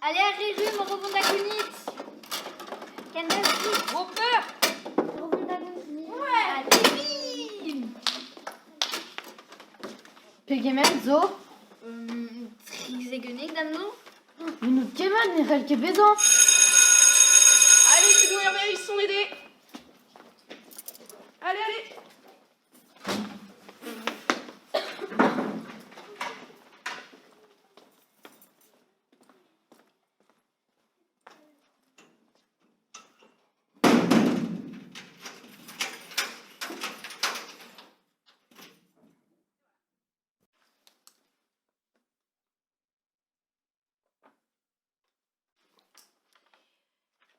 Allez, ar re rum, rebond da gounit. Kendalc'hit. Gros peur. Rebond da gounit. Ouais. Allez, bim. Pegement zo? 13 unnek d'am zo. N'out ket mat, ne c'hell ket bezañ. Allez, Hugo et Hervé, ils sont aidés. Allez, allez.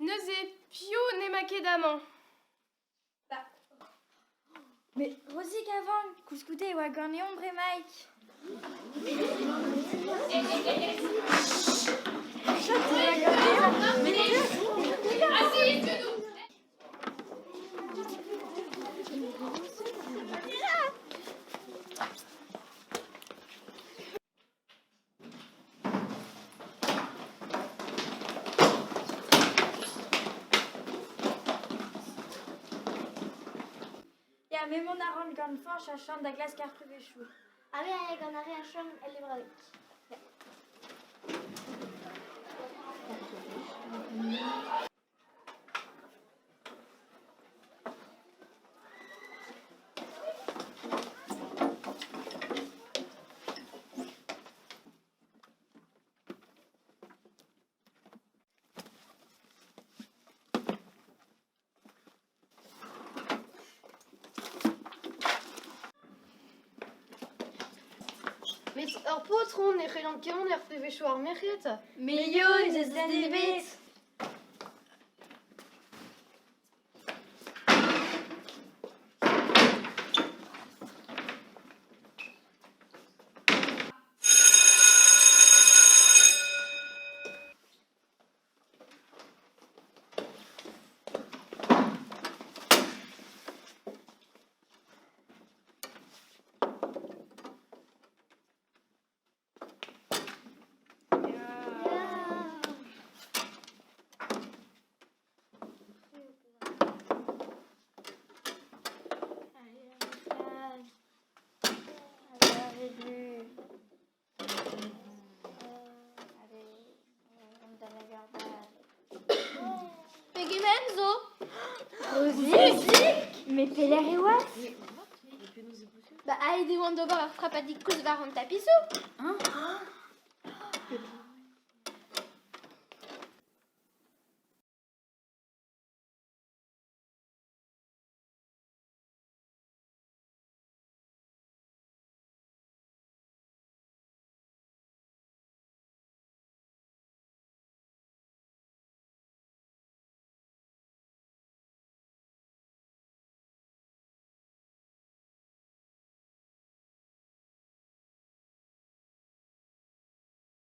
Neuze, piv n'emañ ket amañ? Mais Rozik avant, koulskoude e oa ganeomp bremaik. Ya, me mont a ran gant Fañch a chom da glask ar prevezioù. Ha me a gant ar re a chom el levraoueg. Met ur paotr on ne c'hellan ket mont er prevezioù ar merc'hed. Million eus den ebet. Pegement zo? Rozik Mais pelec'h e oas? Ba aet e oan d'ober ur frapadig koulz war an tapisoù.